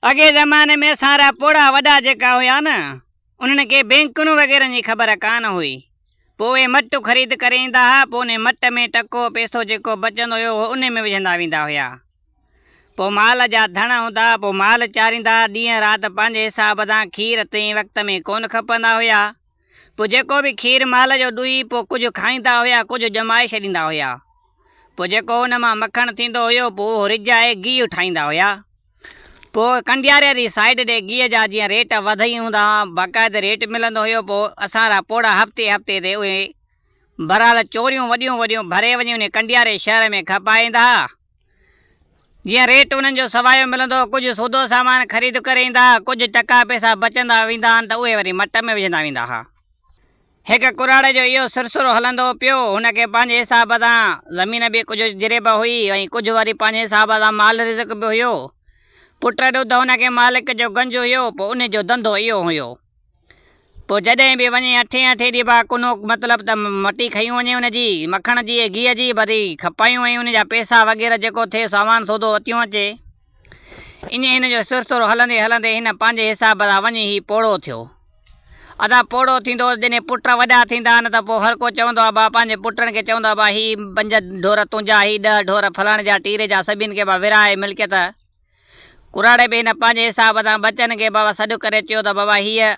اڳئين زماني ۾ اسان را پوڙها وڏا جيڪا هيا نه، انهن کي بينڪن وغيرن جي خبر ڪانه هئي. پوء اهي مٽ خريد ڪري ايندا ها، پوء انهي مٽ ۾ ٽڪو پئسو جيڪو بچندو هيو اهو انهي ۾ وجهندا ويندا هيا. پوء مال جا ڌڻ هوندا ها، پوء مال چاريندا ها، ڏينهن رات پنهنجي حساب سان کير تنهن وقت ۾ ڪونه کپندا هيا. پوء جيڪو به کير مال جو ڏوهي پوء ڪجهه کائيندا هيا ڪجهه ڄمائي ڇڏيندا هيا. پوء جيڪو ان مان مکڻ ٿيندو هيو پوء اهو رجائي گيهه ٺاهيندا هيا. پوء ڪنڊياري واري سائيڊ ڏي گيهه جا جيئن ريٽ وڌئي هوندا هئا باقاعده ريٽ ملندو هيو پوء اسان را پوڙها هفتي هفتي تي اهي بهرحال چوريون وڏيون وڏيون ڀري وڃي انهي ڪنڊياري شهر ۾ کپائي ايندا ها. جيئن ريٽ انهن جو سوايو ملندو هو ڪجهه سودو سامان خريد ڪري ايندا ها ڪجهه ٽڪا پئسا بچندا ويندا هئن ته اهي وري مٽ ۾ وجهندا ويندا ها. هڪ ڪراڙي جو اهو سرسرو هلندو پيو. هن کي پنهنجي حساب سان زمين به ڪجهه جريب هئي ۽ ڪجهه وري پنهنجي حساب سان مال رزق به هيو. پٽ ڏڌ هن کي مالڪ جو گنج هيو پوء انهي جو ڌنڌو اهو هيو. پوء جڏهن به وڃي اٺين اٺين ڏينهن با ڪنو مطلب ته مٽي کنيون وڃي ان جي، مکڻ جي ۽ گيهه جي، وري کپايون ۽ ان جا پئسا وغيره جيڪو ٿئي سامان سودو اتيون اچي. ائين هن جو سرسرو هلندي هلندي هن پنهنجي حساب سان وڃي هي پوڙهو ٿيو. ادا پوڙهو ٿيندو جڏهن پٽ وڏا ٿيندا آهن ته پوء هر ڪو چوندو آهي با پنهنجي پٽن کي چوندو آهي با هي پنج ڍور تنهنجا هي ڏهه ڍور فلاڻي جا ٽيري جا سڀني کي با ورهائي ملڪيت ڪراڙي به هن پنهنجي حساب سان ٻچن کي بابا سڏ ڪري چيو ته بابا هيء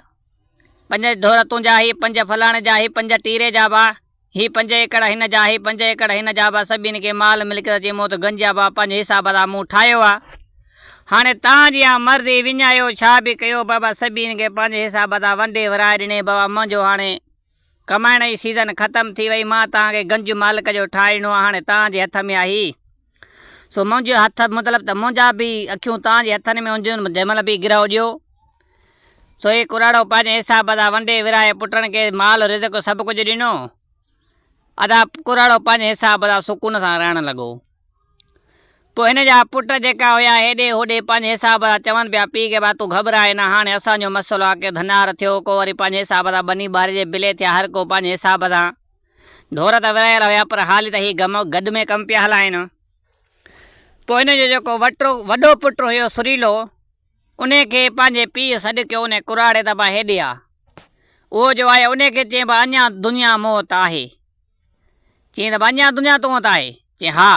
پنج ڍور تنهنجا، هي پنج فلاڻي جا، هي پنج ٽيري جا با، هي پنج ايڪڙ هن جا، هي پنج ايڪڙ هن جا با، سڀني کي مال ملڪيت چي مون ته گنج آ با پنهنجي حساب سان مون ٺاهيو آ. هاڻي تان جي آ مرضي وڃايو ڇا به ڪيو بابا سڀني کي پنهنجي حساب سان ونڊي ورهائي ڏني بابا منهنجو هاڻي ڪمائڻ جي سيزن ختم ٿي وئي، مان توهان کي گنج مالڪ جو ٺاهي ڏنو آهي، هاڻي توهان جي هٿ ۾ آهي. سو منهنجو هٿ مطلب ته منهنجا به اکيون توهان جي هٿن ۾ هونديون، جنهن مهل به گرهه ڏيو. سو هي ڪراڙو پنهنجي حساب سان ونڊي ورهائي پٽن کي مال رزق سڀ ڪجهه ڏنو. ادا ڪراڙو پنهنجي حساب سان سڪون سان رهڻ لڳو. پوء هن جا پٽ جيڪا هيا هيڏي هوڏي پنهنجي حساب سان چون پيا پيء کي ڀا تون گهٻراء نه هاڻي اسان جو مسئلو آ ڪي ڌنار ٿيو ڪو وري پنهنجي حساب سان ٻني ٻاري جي بلي ٿيا هر ڪو پنهنجي حساب سان ڍور ته ورهايل هيا پر حالي ته هي گم گڏ ۾ ڪم پيا هلائين. پوء هن جو جيڪو وٽو وڏو پٽ هيو سريلو انهي کي پنهنجي پيء سڏ ڪيو انهي ڪراڙي ته ڀا هيڏي آ. اهو جو آيو انهي کي چيائين ڀا اڃا دنيا موت آهي. چيائين ته اڃا دنيا تون وٽ آهي؟ چيائين ها.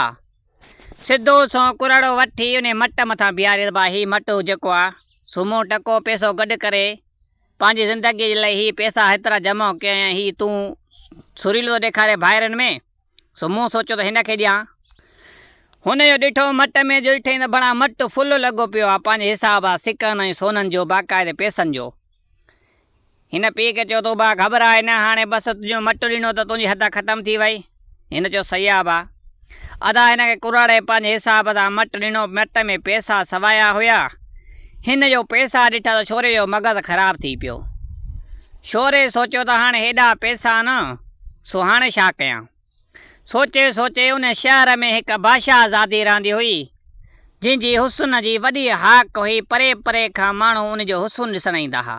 سڌو سنئون ڪراڙو وٺي انهي مٽ مٿان بيهاريس ڀاء هي مٽ جيڪو آ سو مون ٽڪو پئسو گڏ ڪري پنهنجي زندگيء جي لاء هي پئسا هيترا جمع ڪيا ۽ هي تون سريلو ٿو ڏيکارين ڀائرن ۾ سو مون سوچيو ته هن کي ڏيان. هن جو ڏٺو مٽ ۾ جو ڏٺائين ته ڀڻا مٽ فل لڳو پيو آ پنهنجي حساب آ سڪن ۽ سونن جو باقاعدي پئسن جو. هن پيء کي چيو ته ابا گهٻراء نه، هاڻي بس تنهنجو مٽ ڏنو ته تنهنجي حد ختم ٿي وئي. هن چيو صحيح آ ابا. ادا هن کي ڪراڙي پنهنجي حساب سان مٽ ڏنو، مٽ ۾ پئسا سوايا هيا. هن جو پئسا ڏٺا ته ڇوري جو مغز خراب ٿي پيو. ڇوري سوچيو ته هاڻي هيڏا پئسا نه، سو هاڻي ڇا ڪيان. سوچي سوچي ان شهر ۾ هڪ بادشاهه زادي رهندي هئي، جنهن جي حسن جي وڏي هاڪ هئي، پري پري کان ماڻهو ان جو حسن ڏسڻ ايندا ها.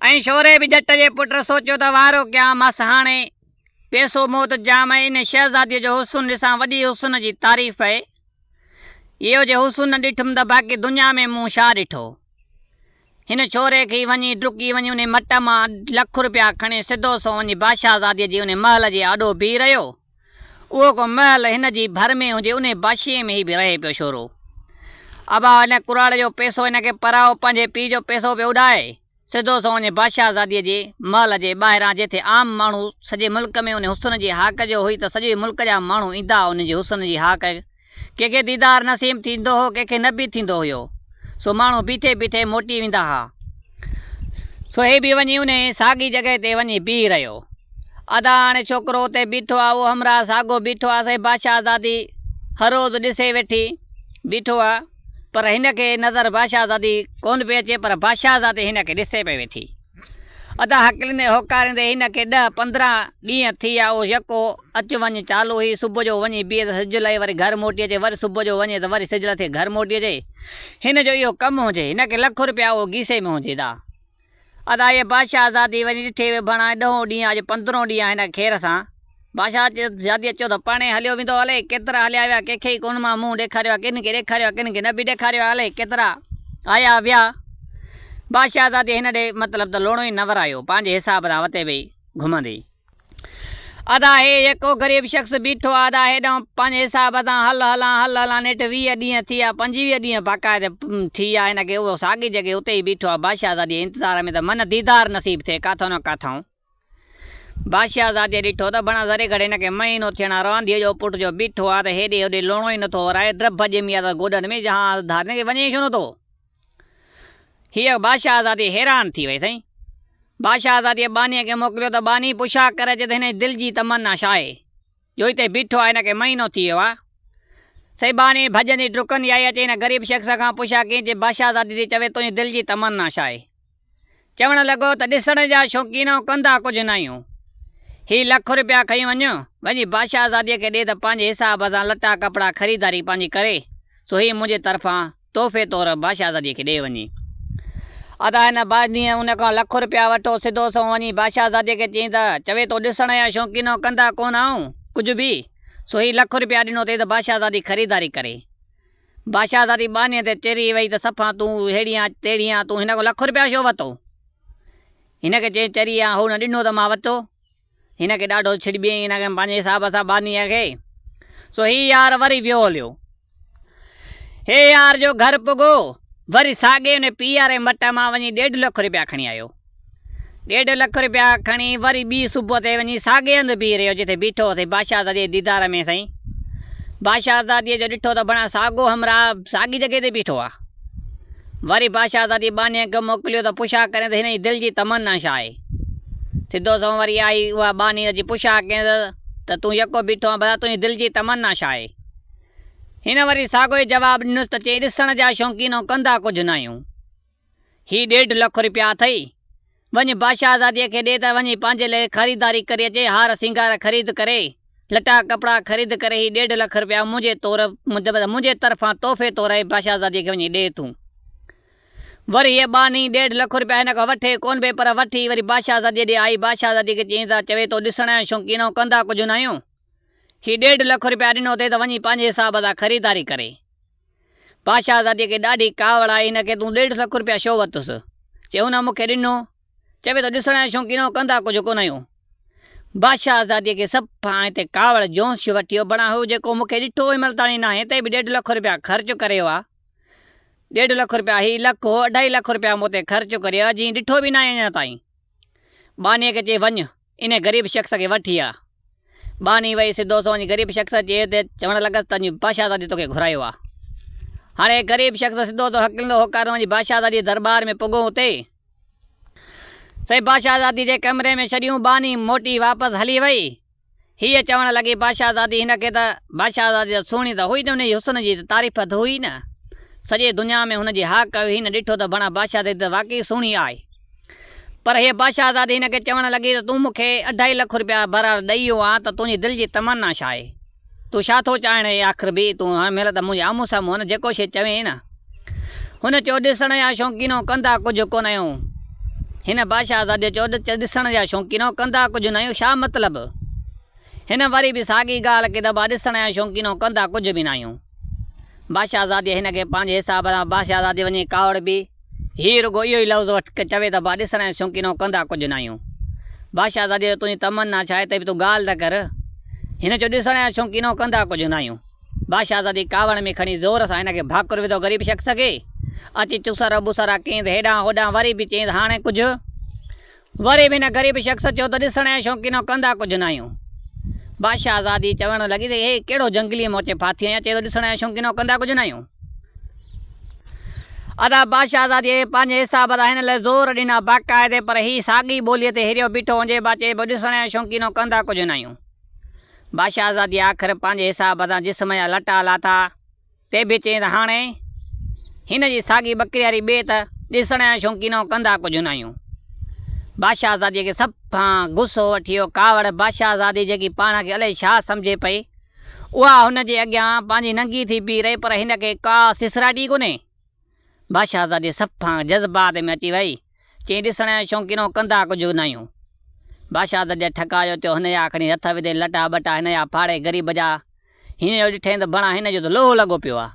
۽ شوري به ڄٽ جي پٽ سوچيو ته وارو ڪيان مس هاڻي پئسو موت جام ۽ ان شهزاديء جو حسن ڏسان وڏي حسن جي تعريف اهي. اهو جي حسن نه ڏٺم ته باقي دنيا ۾ مون ڇا ڏٺو. هن ڇوري کي وڃي ڊڪي وڃي انهي مٽ مان لک روپيا کڻي سڌو سنئون وڃي بادشاهزاديء جي انهي محل جي آڏو بيهي رهيو. اهو ڪو محل هن جي ڀر ۾ هجي انهي بادشاهيء ۾ هي به رهي پيو ڇورو. ابا هن ڪراڙ جو پئسو هن کي پرائو پنهنجي پيء جو پئسو پيو اڏائي. سڌو سنئون وڃي بادشاهزاديء جي محل جي ٻاهران جتي عام ماڻهو سڄي ملڪ ۾ انهي حسن جي هاڪ جو هئي ته سڄي ملڪ جا ماڻهو ايندا انهي جي حسن جي هاڪ ڪنهن کي ديدار نصيب ٿيندو هو، ڪنهن کي نه به ٿيندو هيو. سو ماڻهو بيٺي بيٺي موٽي ويندا ها. سو هي به وڃي انهيء ساڳي جڳهه تي وڃي بيهي رهيو. ادا هاڻي ڇوڪرو اتي بيٺو آ، اهو همراهه ساڳو بيٺو آ، سائين بادشاهزادي هر روز ڏسي ويٺي بيٺو آ، پر هن کي نظر بادشاهزادي ڪونه پئي اچي، پر بادشاهزادي هن کي ڏسي پئي ويٺي. ادا هڪليندي هوڪاريندي هن کي ڏهه 15 ڏينهن ٿي ويا اهو يڪو اچ وڃ چالو هئي صبح جو وڃي بيهي ته سج لهي وري گهر موٽي اچي وري صبح جو وڃي ته وري سج لٿي گهر موٽي اچي هن جو اهو ڪم هجي هن کي لک روپيا اهو گيسي ۾ هجي دا ادا هيء بادشاهه زادي وڃي ڏٺي وي ڀڻا ڏهون ڏينهن اڄ پندرهون ڏينهن هن کي خير سان بادشاهه زادي چيو ته پاڻهي هليو ويندو الائي ڪيترا هليا ويا ڪنهن کي ئي ڪونه مان منهن ڏيکاريو آهي ڪن کي ڏيکاريو آهي ڪن کي نه به ڏيکاريو آهي الائي ڪيترا. آيا ويا. بادشاهزادي هن ڏي مطلب ته لوڻو ئي نه ورايو، پنهنجي حساب سان وتي پئي گهمندي. ادا هي يڪو غريب شخص بيٺو آ ادا هيڏانهن پنهنجي حساب سان هل هلان هل هلان نيٺ 20 ڏينهن ٿي ويا 25 ڏينهن باقاعده ٿي ويا هن کي اهو ساڳي جڳهه اتي ئي بيٺو آ بادشاهزادي جي انتظار ۾ ته من ديدار نصيب ٿئي ڪاٿو نه ڪاٿائون. بادشاهزاديء ڏٺو ته بڻا ذري گهڙي هن کي مهينو ٿيڻ وارو آنڌيء جو پٽ جو بيٺو آ ته هيڏي هوڏي لوڻو ئي نٿو ورائي، ڊڀ ڄمي آ ته گوڏن ۾، جهاز ڌار هن کي وڃي ئي ڇو نٿو؟ هيء بادشاهزادي حيران ٿي وئي. سائين! بادشاهزاديء ٻانهيء کي موڪليو ته ٻانهي پڇا ڪري اچي ته هن جي دل جي تمنا ڇا آهي، جو هتي بيٺو آ، هن کي مهينو ٿي ويو آ. سائين ٻانهي ڀڄندي ڊڪندي آئي، اچي هن غريب شخص کان پڇا ڪيائين، چي بادشاهزادي ٿي چوي تنهنجي دل جي تمنا ڇا آهي؟ چوڻ لڳو ته ڏسڻ جا شوقين آهيون ڪندا ڪجهه ناهيون. هي لک رپيا کڻي وڃ، وڃي بادشاهزاديء کي ڏي ته پنهنجي حساب سان لٽا ڪپڙا خريداري پنهنجي ڪري، سو هي منهنجي طرفان تحفي طور بادشاهزاديء کي ڏي وڃي. ادا هن ڏينهن ان کان لک رپيا وٺو، سڌو سنئون وڃي بادشاهزاديء کي چئين ته چوي ٿو ڏسڻ جا شوقين آهيون ڪندا ڪونه آهيون ڪجهه به، سو هي لک رپيا ڏنو اٿئي ته بادشاهزادي خريداري ڪري. بادشاهزادي ٻانهيء تي چري وئي ته صفا تون ههڙي آن تهڙي آن، تون هن کان لک رپيا ڇو ورتو؟ هن کي چيائين چري آن، هو نه ڏنو ته مان ورتو. هن کي ڏاڍو ڇڙٻيائين هن کي پنهنجي حساب سان ٻانهيء کي. سو هي يار وري ويو هليو. هي يار جو گهر پڳو، وري ساڳئي ان پياري مٽ مان وڃي ڏيڍ لک رپيا کڻي آيو. ڏيڍ لک رپيا کڻي وري ٻي صبح تي وڃي ساڳئي هنڌ بيهي رهيو جتي بيٺو هو سائين بادشاهزاديء جي ديدار ۾ سائين بادشاهزاديء جو ڏٺو ته بڻا ساڳو همراهه ساڳي جڳهه تي بيٺو آ. وري بادشاهزاديء ٻانهيء کي موڪليو ته پڇا ڪرين ته هن جي دل جي تمنا ڇا آهي. سڌو سنئون وري آئي اها ٻانهي اچي پڇا ڪيائينس ته تون يڪو بيٺو آن ڀلا تنهنجي دل جي تمنا ڇا آهي. هن وري ساڳو ئي جواب ڏنس ته چئي ڏسڻ جا شوقين ۽ ڪندا ڪجهه ناهيون. هي ڏيڍ لک رپيا اٿئي، وڃ بادشاهزاديء کي ڏي ته وڃي پنهنجي لئه خريداري ڪري اچي، هار سينگار خريد ڪري، لٽا ڪپڙا خريد ڪري، هي ڏيڍ لک رپيا منهنجي طور منهنجي طرفان تحفي طور بادشاهزاديء کي وڃي ڏي تون. وري هيء ٻانهي ڏيڍ لک رپيا هن کان وٺي ڪونه پئي پر وٺي وري بادشاهزاديء ڏي آئي، بادشاهزاديء کي چيائين ته چوي ٿو ڏسڻ جا شوقين آهيون ڪندا ڪجهه ناهيون، هي ڏيڍ لک رپيا ڏنو اٿئي ته وڃي پنهنجي حساب سان خريداري ڪري. بادشاهزاديء کي ڏاڍي ڪاوڙ آئي، هن کي تون ڏيڍ لک رپيا ڇو ورتس؟ چي هن مون کي ڏنو. چوي ٿو ڏسڻ جا شوقين آهيون، ڪندا ڪجهه ڪونه آهيون. بادشاهزاديء کي صفا هتي ڪاوڙ جونش وٺي ويو، بڻا هو جيڪو مون کي ڏٺو هن مهل تاڻي ناهي، تنهن به ڏيڍ لک رپيا خرچ ڪري ويو آ. ڏيڍ لک رپيا هي لک هو، اڍائي لک رپيا مون تي خرچ ڪري ويو آ، جيئن ڏٺو به ناهي اڃا تائين. ٻانهيء کي چي وڃ، انهيء غريب شخص کي وٺي آ. ٻانهي وئي سڌو سنئون وڃي غريب شخص جي تي چوڻ لڳس ته اڄ بادشاهزادي توکي گهرايو آ. هاڻي غريب شخص سڌو سنئون هڪلندو هوڪارندو وڃي بادشاهزادي جي درٻار ۾ پڳو. اتي سائين بادشاهزادي جي ڪمري ۾ ڇڏيون. ٻانهي موٽي واپس هلي وئي. هيء چوڻ لڳي بادشاهزادي هن کي ته بادشاهزادي ته سهڻي ته هئي نه ان جي حسن جي ته تعريف ته هئي نه. سڄي دنيا ۾ هن جي هاڪ هئي. هن ڏٺو ته بڻا بادشاهزادي ته واقعي سهڻي آهي. پر هيء بادشاهزادي هن کي چوڻ لڳي ته تون مون کي اڍائي لک رپيا بهرحال ڏئي ويو آن ته تنهنجي دل جي تمنا ڇا آهي؟ تون ڇا ٿو چاهين اي آخر به تون هن مهل ته منهنجي آمهون سامهون آن جيڪو شيء چوين نه. هن چيو ڏسڻ جا شوقين آهيون ڪندا ڪجهه ڪونه آهيون. هن بادشاهزاديء چيو ڏسڻ جا شوقين آهيون ڪندا ڪجهه نه آهيون ڇا مطلب؟ هن وري به ساڳي ڳالهه ڪئي ته ابا ڏسڻ جا شوقين آهيون ڪندا ڪجهه به نه آهيون. بادشاهزاديء هن کي پنهنجي حساب سان بادشاهزادي وڃي ڪاوڙبي. هي رڳو اهو ئي لفظ وٺ چوي ته ابا ڏسڻ ۽ شوقينو ڪندا ڪجهه ناهيون. بادشاهزاديء چيو تنهنجي تمنا ڇا آهي ته به تون ڳالهه ته ڪر. هن چيو ڏسڻ ۽ شوقينو ڪندا ڪجهه ناهيون. بادشاهزادي ڪاوڙ ۾ کڻي زور سان هن کي ڀاڪر وڌو غريب شخص کي. اچي چوسارا ٻوسارا ڪيائين ته هيڏانهن هوڏانهن وري به چيائين ته هاڻي ڪجهه. وري به هن غريب شخص چيو ته ڏسڻ ۽ شوقينو ڪندا ڪجهه ناهيون. بادشاهزادي چوڻ لڳي ته هي ڪهڙو جهنگليء مان اچي ڦاٿي آهيان چئي ٿو ڏسڻ ۽ شوقينو ڪندا ڪجهه ناهيون. ادا بادشاهزاديء پنهنجي حساب سان هن لاء زور ڏنا باقاعدي پر هي ساڳي ٻوليء تي هريو بيٺو هجي با چئي پيو ڏسڻ ۽ شوقينو ڪندا ڪجهه ناهيون. بادشاهزاديء آخر پنهنجي حساب سان جسم جا لٽا لاٿا تي به چيائين ته هاڻي هن جي ساڳي ٻڪرياري ٻي ته ڏسڻ ۽ شوقينو ڪندا ڪجهه ناهيون. بادشاهزاديء کي صفا غصو وٺي ويو، ڪاوڙ، بادشاهزادي جيڪي پاڻ کي الائي ڇا سمجهي پئي، اها هن جي اڳيان پنهنجي ننگي ٿي بيهي رهي پر هن کي ڪا سسراٽ ئي ڪونهي. بادشاهزادي صفا جذبات ۾ اچي وئي. چيائين ڏسڻ جا شوقين آهيون ڪندا ڪجهه ناهيون. بادشاهزادي جا ٺڪاء جو ٿيو هن جا کڻي هٿ وڌي لٽا ٻٽا هن جا ڦاڙي غريب جا هن جو ڏٺائين ته بڻا هن جو ته لوهه لڳو پيو آ.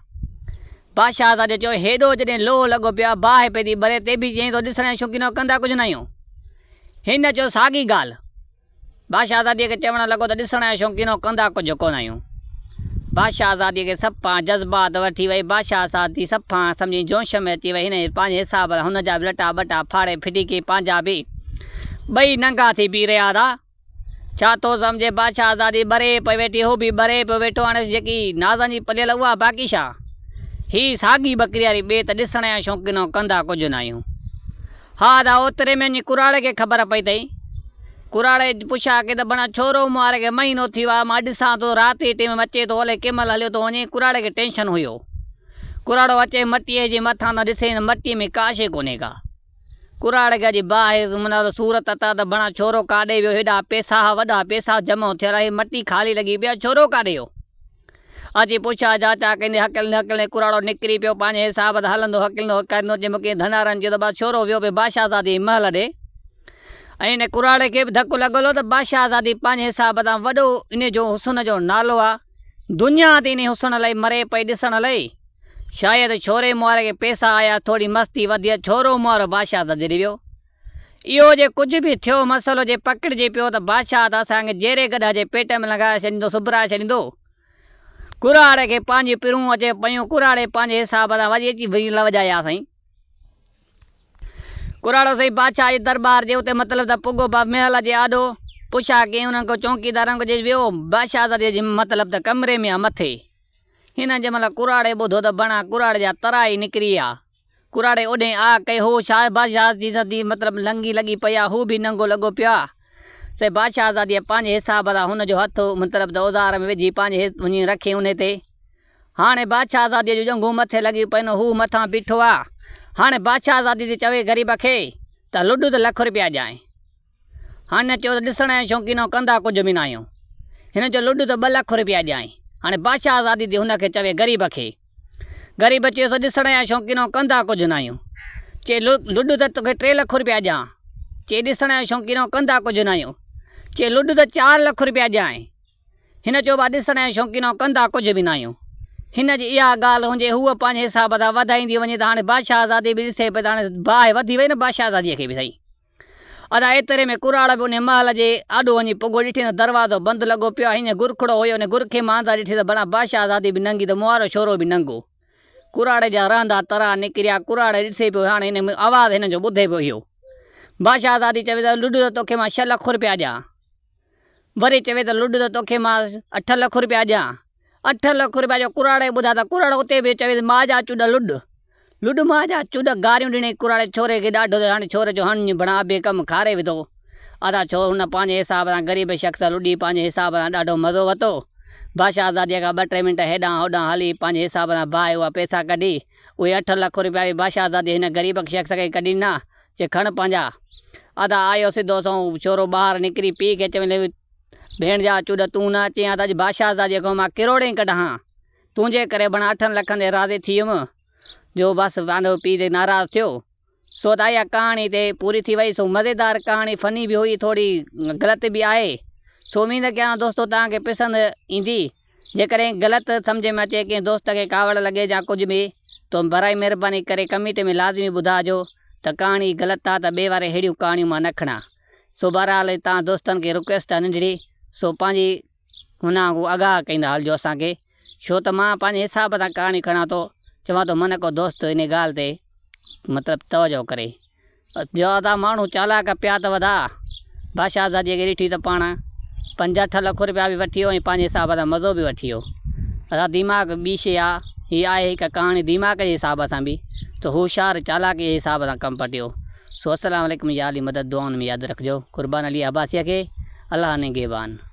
بادشاهه زادي چيو، هيڏو جڏهن لوهه لڳو پيو آهي، باهه پئي ٿي ٻري، تي به چئين ٿو ڏسڻ جا شوقين آهيو، ڪندا ڪجهه ناهيون. هن چيو، ساڳي ڳالهه. بادشاهه زادي کي چوڻ لڳو ته ڏسڻ جا شوقين آهيو، ڪندا ڪجهه ڪونه آهيون. بادشاهه زادي کي صفا جذبات وٺي وئي. بادشاهه زادي صفا سمجهي جوش ۾ اچي وئي. هن پنهنجي حساب سان هن جا به لٽا ٻٽا ڦاڙي ڦٽي ڪيائين، پنهنجا به. ٻئي ننگا ٿي بيهي رهيا ته ڇا ٿو سمجهي؟ بادشاهه آزادي ٻري پئي ويٺي، هو به ٻري پيو ويٺو. هاڻي جيڪي نازن جي پليل اها باقي ڇا؟ هي ساڳي ٻڪري واري ٻي ته ڏسڻ جا شوقين آهيون، ڪندا ڪجهه نه آهيون. ها ادا اوتري ۾ وڃي ڪراڙي کي خبر پئي اٿئي. ڪراڙي پڇا ڪئي ته بڻا ڇورو مون واري کي مهينو ٿي ويو آهي، مان ڏسان ٿو رات جي ٽيم ۾ اچي ٿو، الائي ڪنهن مهل هليو ٿو وڃي. ڪراڙي کي ٽينشن هيو. ڪراڙو اچي مٽيء جي مٿان ته ڏسي ته مٽيء ۾ ڪا شيء ڪونهي ڪا. ڪراڙ کي اڄ باهه معنيٰ صورت عطا ته بڻا ڇورو ڪاڏي ويو هيڏا پيسا ها وڏا پيسا جمع ٿيل آهي مٽي خالي لڳي پئي آهي ڇورو ڪاڏي ويو اچي پڇا جاچا ڪندي هڪلندي هڪلندي ڪراڙو نڪري پيو پنهنجي حساب سان هلندو هڪلندو هڪلندو اچي مڪي ڌنارن چيو ته بس ڇورو ويو پئي بادشاهزادي جي محل ڏي ۽ ان ڪراڙي کي به ڌڪ لڳل هو ته بادشاهزادي پنهنجي حساب سان وڏو ان جو حسن جو نالو آهي دنيا تي ان حسن لئي مري پئي ڏسڻ لئي شايد ڇوري مواري کي پئسا آيا، ٿوري مستي وڌي، ڇورو موارو بادشاهه سان جڙي ويو. اهو جي ڪجهه به ٿيو مسئلو جي پڪڙجي پيو ته بادشاهه ته اسان کي جيري گڏهه جي پيٽ ۾ لنگهائي ڇڏيندو، سڀرائي ڇڏيندو. ڪراڙي کي پنهنجيون پرون اچي پيون، ڪراڙي پنهنجي حساب سان وڄي اچي وڄايا سائين. ڪراڙو سائين بادشاهه جي درٻار جي اتي مطلب ته پڳو با محل جي آڏو پڇا ڪيائين انهن کان چونڪيدارن کان جي ويو بادشاهه جي مطلب ته ڪمري ۾ آ مٿي. هن جنهن مهل ڪراڙي ٻڌو ته بڻا ڪراڙي جا ترا ئي نڪري ويا. ڪراڙي اوڏهين آه ڪئي. هو شاهه بادشاهه جي سڌي مطلب لنگي لڳي پئي آ. هو به ننگو لڳو پيو آ. سي بادشاهزاديء پنهنجي حساب سان هن جو هٿ مطلب ته اوزار ۾ وجهي پنهنجي وڃي رکي انهي تي. هاڻي بادشاهزاديء جون ڄنگهون مٿي لڳيون پين. هو مٿان بيٺو آ. هاڻي بادشاهزادي ٿي چوي غريب کي ته لڏ ته لک رپيا ڏيانء. هن چيو ته ڏسڻ جا شوقين آهيون، ڪندا ڪجهه به ناهيون. هن چيو لڏ ته ٻه لک رپيا ڏيانء. هاڻي بادشاهه آزادي ٿي هن کي چوي غريب کي. غريب چيس ڏسڻ جا شوقين آهيون، ڪندا ڪجهه ناهيون. چي لڏ ته توکي 3 لک رپيا ڏيان. چي ڏسڻ جا شوقين آهيون، ڪندا ڪجهه ناهيون. چي لڏ ته 4 لک رپيا ڏيانء. هن چيو ڀا ڏسڻ جا شوقين آهيون، ڪندا ڪجهه به ناهيون. هن جي اها ڳالهه هجي، هوء پنهنجي حساب سان وڌائيندي وڃي ته هاڻي بادشاهه آزادي به ڏسي پئي ته هاڻي باهه وڌي وئي نه بادشاهه آزاديء کي به سهي. ادا ايتري ۾ ڪراڙ به انهي محل جي آڏو وڃي پڳو. ڏٺي ته دروازو بند لڳو پيو آهي. هينئر گرکڙو هيو. انهي گرکي مان اندر ڏٺي ته بڻا بادشاهه زادي به ننگي ته مونوارو ڇورو به ننگو. ڪراڙي جا رهندا ترا نڪريا. ڪراڙي ڏسي پيو هاڻي هن ۾ آواز هن جو ٻڌي پيو اهو. بادشاهه زادي چوي ته لڏ ته توکي مان 6 لک روپيا ڏيان. وري چوي ته لڏ ته توکي مان 8 لک روپيا ڏيان. 8 لک روپيا جو ڪراڙي ٻڌا ته ڪراڙو اتي به چوي ته ماء جا چڏ لڏ. لڏ ماء جا چڏ گاريون ڏني ڪراڙي ڇوري کي ڏاڍو ته هاڻي ڇوري جو هڻ بڻا ابي ڪم کاري وڌو. ادا ڇو هن پنهنجي حساب سان غريب شخص لڏي پنهنجي حساب سان ڏاڍو مزو وتو. بادشاهه آزاديء کان ٻه ٽي منٽ هيڏانهن هوڏانهن هلي پنهنجي حساب سان باهه اها پئسا ڪڍي اهي 8 لک روپيا به بادشاهه آزاديء هن غريب شخص کي ڪڍي ڏنا چي کڻ پنهنجا. ادا آيو سڌو سنئون ڇورو ٻاهر نڪري پيء کي چوين لڳو ڀيڻ جا چڏ تون نه اچين ها ته اڄ بادشاهه آزاديء کان مان ڪروڙين ڪڍان ها. تنهنجي ڪري بڻا اٺن لکن تي راضي ٿي ويم جو بس واندو پيء تي ناراض ٿيو. سو ته اها ڪهاڻي هتي پوري ٿي وئي. سو مزيدار ڪهاڻي فني به هئي ٿوري غلط به آهي. سو اميد ڪيان ٿو دوستو توهان کي پسند ايندي. جيڪڏهن غلط سمجهه ۾ اچي ڪنهن دوست کي ڪاوڙ لڳي يا ڪجهه به ته برائي مهرباني ڪري ڪمينٽ ۾ لازمي ٻڌاجو ته ڪهاڻي غلط آ ته ٻئي واري ههڙيون ڪهاڻيون مان نه کڻان. سو بهرحال توهان دوستن کي رڪويسٽ آ ننڍڙي سو پنهنجي هن وانگر آگاهه ڪيندا هلجو اسان کي، ڇو ته مان پنهنجي حساب سان ڪهاڻي کڻان ٿو، چوان ٿو من ڪو دوست انهي ڳالهه تي مطلب توجهه ڪري. جو ادا ماڻهو چالاڪ پيا ته وڌا. بادشاهه زاديء کي ڏٺي ته پاڻ پنج اٺ لک روپيا به وٺي ويو ۽ پنهنجي حساب سان مزو به وٺي ويو. ادا دماغ ٻي شيء آ، هي آهي هڪ ڪهاڻي دماغ جي حساب سان به ته هوشيار چالاڪيء جي حساب سان ڪم پٽيو. سو السلام عليڪم يا علي مدد دعائن ۾ ياد رکجو. قربان علي عباسيء کي الله نگهبان.